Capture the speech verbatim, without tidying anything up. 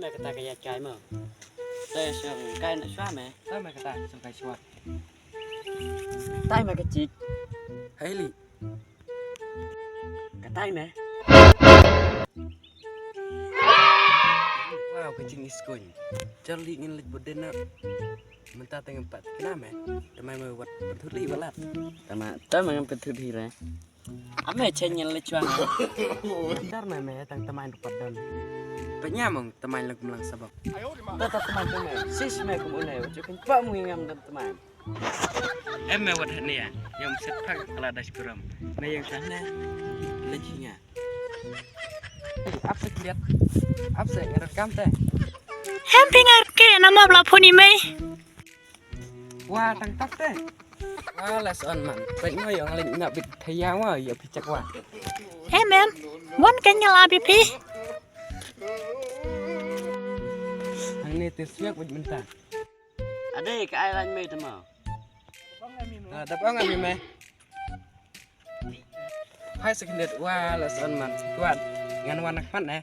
Kata ka ïa kai mo. Te shong kai na shwa me. Te me kata shong kai shwa. Tai me ka chik. Hai li. Katai me. Wow, ka jingïaskun. Charlie ngin leit bud na. Mynta te ngam pat kna me. Te mai me wat patut li balat. Tama, tama ngam patut hi re. Ame chen ngin leit chwa. Dar me me tang tamain pat don. Panya mong tamain lang kumlang sabab. Tata tamain tu me. Sis me kum une. Ujuk kin pa mu ngam don tamain. Em me wat hane ya. Yom set phak kala das kuram. Me yang sana. Lagi nga. Ap se kliat. Ap se ngarap kam te. Hem pingar ke nama bla phone email. Wah, tang tak te. Wah, les on man. Pek no yang lagi nak bit thaya wah ya picak wah. Em em. Wan kenyal abi pi. Hang ni te siak wit mentang. Ade ka ai lain me te mau. Dap ong ami me. Hai sekendit wa la son man. Kuat ngan wan khmat ne.